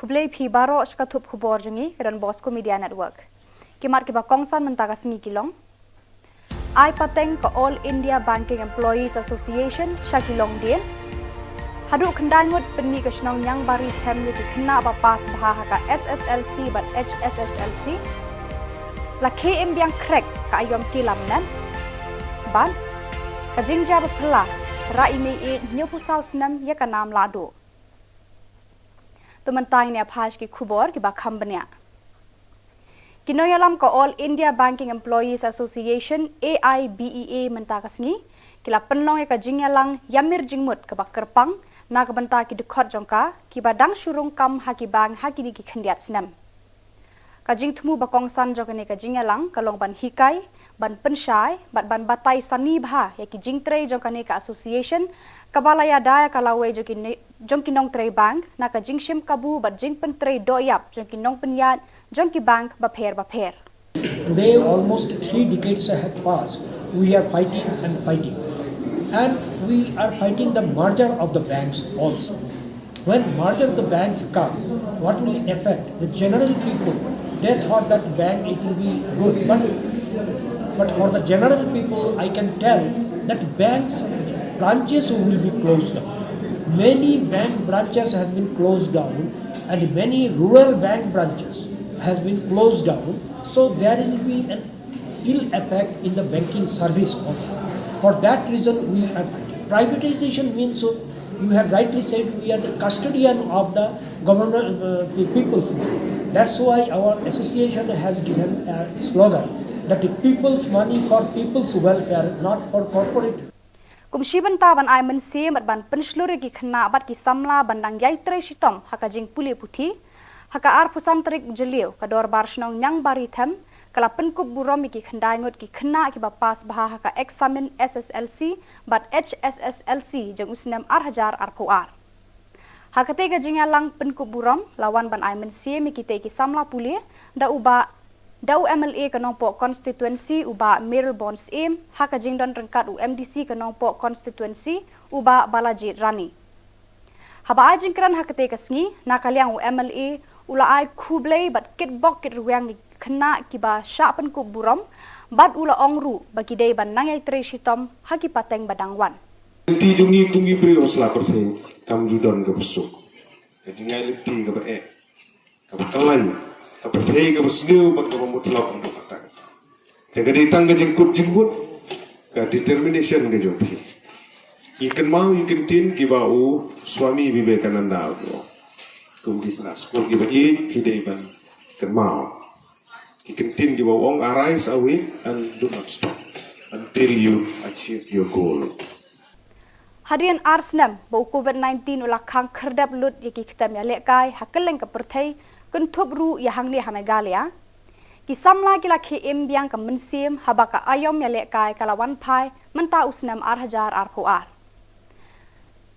Khublei phi baroh sha ka thup khubor jong ngi ka Don Bosco Media Network. Ki mat kiba kongsan mynta ka sngi ki long: Ai pateng ka All India Banking Employees Association sha ki longdien. Haduh khyndai ngut pynmih ka shnong Niangbari Them ïa ki khynnah ba pass bha ha ka S S L C bad H S S L C. La khie im biang khrek ka aiom ki lamnet. Bad ka jingjia ba phylla, rah i mei ïeit hynñiewphew saw snem ïa ka nam lahduh. To mynta ngin ïa phai sha ki khubor kiba kham bniah. Ki nongïalam ka All India Banking Employees Association, A I B E A, mynta ka sngi ki la pynlong ïa ka jingïalang ïamir jingmut kaba kyrpang na ka bynta ki dkhot jong ka kiba dang shu rung kam ha ki bank ha kine ki khyndiat snem. Ka jingthmu ba kongsan jong kane ka jingïalang ka long ban hikai, ban pynshai bad ban batai sani bha ïa ki jingtrei jong kane ka association, kaba la ïada ïa ka lawei jong ki ne-, jong ki nongtrei bank na ka jingshim kabu bad jingpyntrei dohïap jong ki nongpynïaid jong ki bank bapher bapher. Today, almost three decades have passed. We are fighting and fighting. And we are fighting the merger of the banks also. When merger of the banks come, what will affect the general people? They thought that bank, it will be good, but, but for the general people, I can tell that banks branches will be closed down. Many bank branches has been closed down, and many rural bank branches has been closed down. So there will be an ill effect in the banking service also. For that reason, we are fighting. Privatization means, so you have rightly said, we are the custodian of the government, uh, the people's money. That's why our association has given a slogan that the people's money for people's welfare, not for corporate. Kum shi bynta ban ai mynsiem bad ban pynshlur ïa ki khynnah bad ki samla ban dang ïai trei shitom ha ka jingpule puthi, ha ka arphew san tarik u Jylliew ka Dorbar Shnong Niangbari Them ka la pynkup burom ïa ki khyndai ngut ki khynnah kiba pass bha ha ka eksamin S S L C bad H S S L C jong u snem ar hajar arphew ar. Ha katei ka jingïalang pynkup burom la wan ban ai mynsiem ïa kitei ki samla pule da u Bah, da u M L A ka Nongpoh Constituency u Bah Mayralborn Syiem, ha ka jingdon ryngkat u M D C ka Nongpoh Constituency u Bah Balajied Rani. Haba ai jingkren ha katei ka sngi, na ka liang u M L A u la ai khublei bad kitbok kitrwiang ïa ki khynnah kiba shah pynkup burom, bad u la ong ruh ba ki dei ban nang ïai trei shitom ha ki pateng ba dang wan. Lynti jong ngi kum ki briew ha sla pyrthei kam ju don kaba suk. Ka jingai lynti kaba eh, kaba khlaiñ, kaba pyrthei, kaba sniew bad kaba mutlop haduh katta katta. Te ka dei tang ka jingkut jingmut, ka determination ka jong phi. Ngi kynmaw ïa ki ktien kiba u Swami Vivekananda u ong, kum ki para skul kiba ïeit phi dei ban kynmaw ki ktien kiba u ong, "Arise, awake and do not stop until you achieve your goal." Hadien ar snem ba u Covid nineteen u la khang khyrdep lut ïa ki ktem ïalehkai ha kylleng ka pyrthei, kynthup ruh ïa hangne ha Meghalaya, ki samla ki la khie im biang ka mynsiem haba ka aiom ïalehkai ka la wan phai mynta u snem ar hajar arphew ar.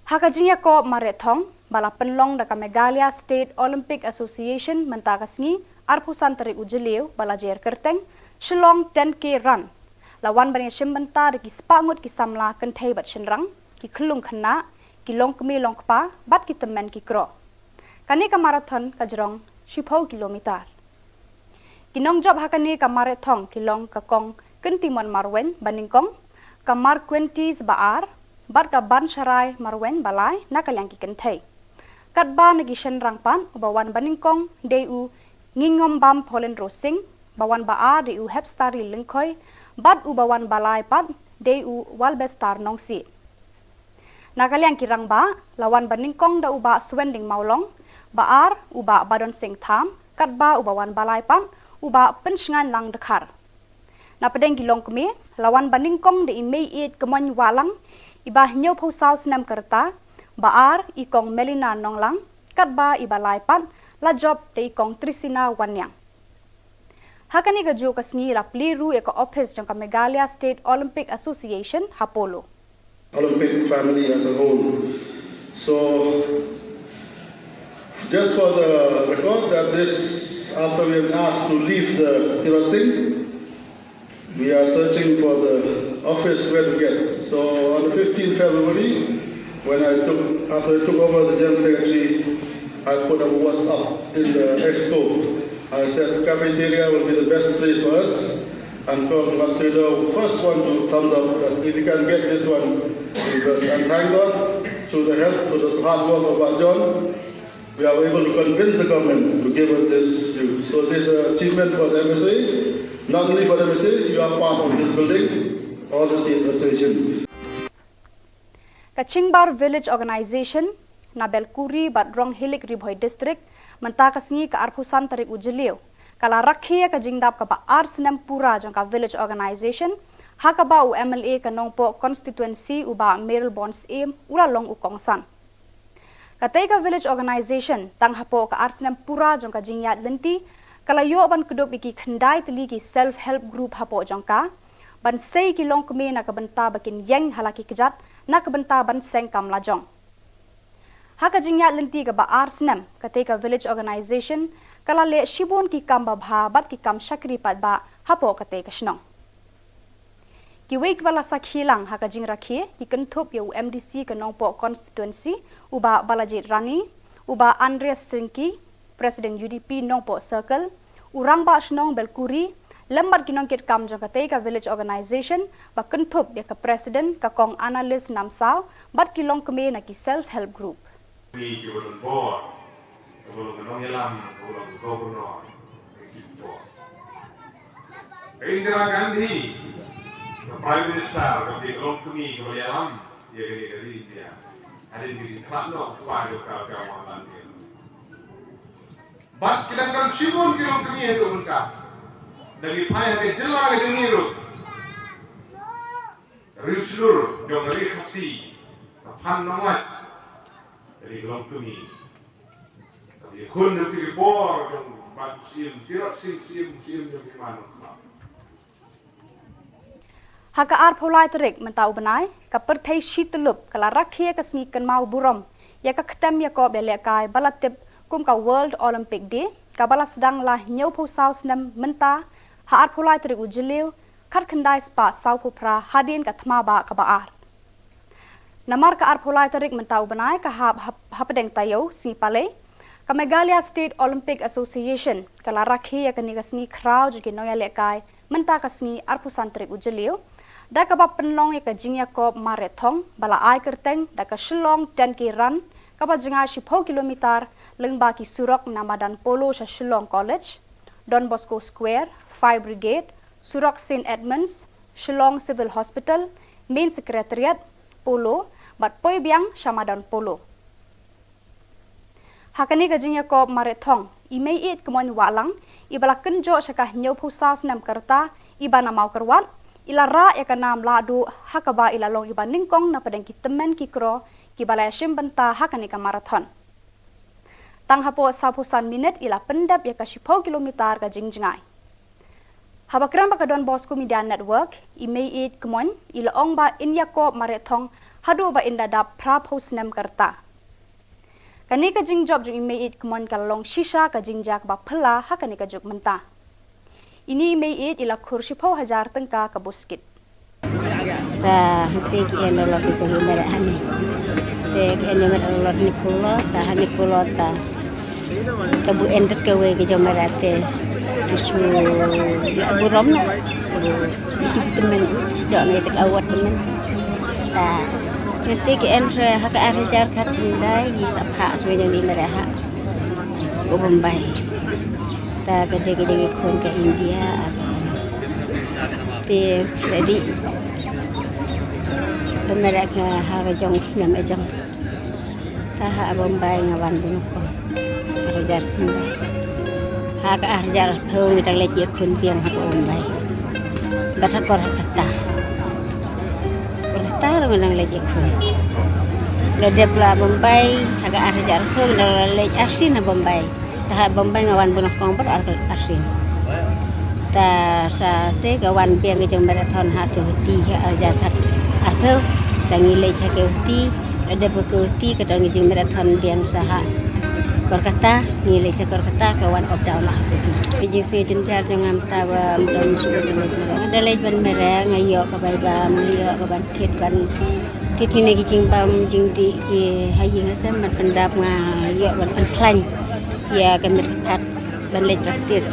Ha ka jingïakob mareh thong ba la pynlong da ka Meghalaya State Olympic Association mynta ka sngi arphew san tarik u Jylliew ba la jer kyrteng Shillong ten K Run, la wan ban ïashim bynta da ki spah ngut ki samla kynthei bad shynrang, ki khyllung khynnah, ki longkmie longkpa bad ki tymmen ki kro. Kane ka marathon ka jrong shiphew kilometer. Ki nongjop ha kane ka mareh thong ki long ka Kong Kyntimon Marwein ba nyngkong, ka Marquentis ba ar, bad ka Bansharai Marwein ba lai na ka liang ki kynthei. Katba na ki shynrang pat, uba wan ba nyngkong dei u Ngingombam Pauline Rosing, ba wan ba ar dei u Hepstari Lyngkhoi, bad uba wan ba lai pat dei u Walbestar Nongsiej. Na ka liang ki rangbah, la wan ba nyngkong da u Bah Swending Mawlong, ba ar u Bah Badon Singh Tham, katba uba wan ba lai pat u Bah Pynshngainlang Dkhar. Na pdeng ki longkmie, la wan ba nyngkong da i Meiieit Kmoin Wahlang, iba hynñiewphew saw snem ka rta, ba ar i Kong Melina Nonglang, katba iba lai pat la jop da i Kong Trisina Wanniang. Ha kane kajuh ka sngi la plie ruh ïa ka ophis jong ka Meghalaya State Olympic Association ha Polo. Olympic family as a whole. So, just for the record, that this, after we have asked to leave the Tirot Singh, we are searching for the office where to get. So, on the fifteenth February, when I took, after I took over the General Secretary, I put a WhatsApp in the exco. I said cafeteria will be the best place for us. And Kong Matsuda, first one to thumbs up that if you can get this one, because, and thank God, through the help, through the hard work of our John, we are able to convince the government to give us this use. So this is an achievement for the M S A, not only for the M S A, you are part of this building, all the state association. Ka Chingbar Village Organization, na Belkuri bad Ronghilik Ri Bhoi District, mynta ka sngi ka arphew san tarik u Jylliew, ka la rakhe ïa ka jingdap kaba ar snem pura jong ka Village Organization, ha kaba u M L A ka Nongpoh Constituency u Bah Mayralborn Syiem u la long u kongsan. Katei ka Village Organization, tang hapoh ka ar snem pura jong ka jingïaid lynti, ka la ïoh ban kdup ïa ki khyndai tylli ki self help group hapoh jong ka, ban sei ki longkmie na ka bynta ba kin ïeng ha la ki kjat, na ka bynta ban seng kam lajong. Ha ka jingïaid lynti kaba ar snem, katei ka Village Organization ka la leh shibun ki kam babha bad ki kam shakri paidbah hapoh katei ka shnong. Kiwei kiba la sakhi lang ha ka jingrakhe, ki kynthup ïa u M D C ka Nongpoh Constituency, u Bah Balajied Rani, u Bah Andreas Syngki, President U D P Nongpoh Circle, u Rangbah Shnong Belkuri, lem bad ki nongkitkam jong katei ka Village Organization, ba kynthup ïa ka President ka Kong Annalise Namsaw, bad ki longkmie na ki self help group. Ni ki ba don bor, ki ba don ka nongïalam, ki ba don ka governor, ki bor. Ka Indira Gandhi, ka Prime Minister, ka dei ka longkmie, ka ba ïalam ïa kane ka ri India. Hadien ka jingkhlad noh u kpa jong ka, ka Mahatma Gandhi. Bad ki dang don shibun ki longkmie haduh mynta. Da ngi phai ha ka jylla ka jong ngi ruh, riewshlur jong ka ri Khasi, ka Phan Nonglait, ka dei ka longkmie. Ka dei khun jong ki bor jong Bah Syiem, Tirot Sing Syiem, Syiem jong ki man. Ha ka arphew lai tarik mynta u bnai, ka pyrthei shi tyllup ka la rakhe ïa ka sngi kynmaw burom ïa ka ktem ïakob ïalehkai ba la tip kum ka World Olympic Day, kaba la sdang la hynñiewphew saw snem mynta, ha arphew lai tarik u Jylliew, khatkhyndai spah sawphew phra hadien ka thma bah kaba ar. Namar ka arphew lai tarik mynta u bnai ka hap hap-, hapdeng taïew sngi Palei, ka Meghalaya State Olympic Association ka la rakhe ïa kane ka sngi khraw jong ki nongïalehkai mynta ka sngi arphew san tarik u Jylliew, da kaba pynlong ïa ka jingïakob mareh thong ba la ai kyrteng da ka Shillong ten K Run, kaba jngai shiphew kilometer, lyngba ki surok na madan Polo sha Shillong College, Don Bosco Square, Fire Brigade, surok Saint Edmunds, Shillong Civil Hospital, Main Secretariat, Polo, bad poi biang sha madan Polo. Ha kane ka jingïakob mareh thong, i Meiieit Kmoin Wahlang, iba la kynjoh sha ka hynñiewphew saw snem ka rta, iba na Mawkyrwat, i la rah ïa ka nam lahduh, ha kaba i la long iba nyngkong na pdeng ki tymmen ki kro, kiba la ïashim bynta ha kane ka marathon. Tang hapoh sawphew san minit i la pyndep ïa ka shiphew kilometer ka jingjngai. Haba kren bad ka Don Bosco Media Network, i Meiieit Kmoin, i la ong ba in ïakob mareh thong, haduh ba in da dap phraphew snem ka rta. Kane ka jingjop jong i Meiieit Kmoin ka la long shisha ka jingjia kaba phylla ha kane ka juk mynta. Ine i Meiieit i la khur shiphew hajar tyngka ka buskit. Ta hangtei ki en lo ki jong i mera ani. Te ki en mera lo ni kulo, ta hani kulo ta. Ta bu en bet kawei ki jong mera te. Ki shu burom na. Ki shu tymmen, ki shu jok na ita ka award tymmen. Ta ngan te ki en re ha ka ar hajar khatkhyndai ki sa phah re jong ni mare ha u Bombay. Ta ka dei ka dei ki khun ka India. Te ready. Pynmere ka ha ka jong snem e jong. Ta ha Bombay nga wan bun ko. Ar hajar khyndai. Ha ka ar hajar arphew ngi dang leit ïakhun biang ha Bombay. Bad ha Kolkata. Kolkata ruh ngi dang leit ïakhun. La dep la Bombay ha ka ar hajar arphew ngi dang la leit arsien ha Bombay. Ta ha Bombay nga wan bun ko bad ar arsien. Ta sa te ka wan biang ka jong marathon ha ka Guwahati ha ar hajar arphew. Ta ngi leit ha ka Guwahati, la dep ka Guwahati ka don ka jingmarathon biang sa ha Kolkata, ngi leit sa Kolkata ka wan up down la ha ka Guwahati. Ka jingsngew jynjar jong nga mynta ba ym don shuh ka jingleit mareh. Nga da leit ban mareh, nga ïoh ka bai bam, nga ïoh ka ban thied ban thied kine ki jingbam jingdih ki ha ïing ha sem ban pyndap, nga ïoh ban pynkhlaiñ ïa ka met ka phad ban leit practice.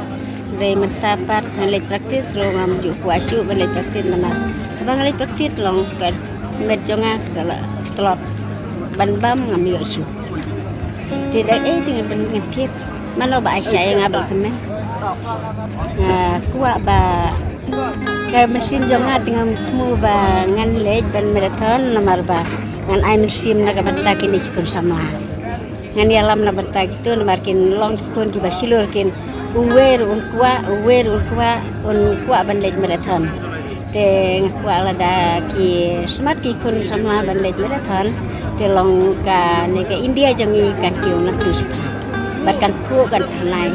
Hynrei mynta pat ngan leit practice ruh ngam ju kwah shuh ban leit practice namar haba nga leit practice long ka met jong nga ka la tlot, ban bam ngam ïoh shuh. Te da ei te ngan, ngan thied mano ba ai sha ïa nga ba la tymmen. Nga kwah ba ka mynsiem jong nga te ngam thmu ba ngan leit ban marathon namar ba ngan ai mynsiem na ka bynta kine ki khun samla. Ngan ïalam na bynta kito namar kin long ki khun kiba shlur kin, uwei ruh un kwah, uwei ruh un kwah, un kwah ban leit marathon. Te nga kwah lada ki smat ki khun samla ban leit marathon, te long kane ka India jong ngi kan kiew nangkiew shaphrang. Bad kan phuh kan phyrnai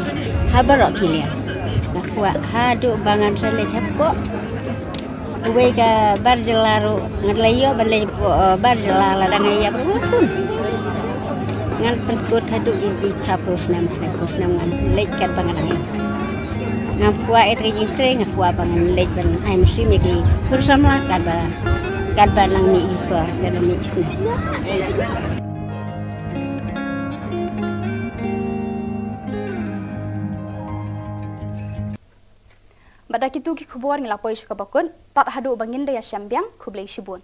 ha baroh ki liang. Nga kwah haduh ba ngan sa leit hapoh uwei ka bar jylla ruh, nga la ïoh ban leit hapoh, eh, bar jylla lada nga ïap ruh ngan khun. Ngan pynkut haduh ïa ki phra phew snem, phra phew snem ngan leit katba nga dang ïoh. Ngam kwah ïa ka jingtrei, nga kwah ba ngan leit ban ai mynsiem ïa ki khun samla katba, katba nang mih i por, katba mih i snem. Bad da kitu ki khubor ngi la poi sha kaba kut, tad haduh ba ngin da ïashem biang, khublei shibun.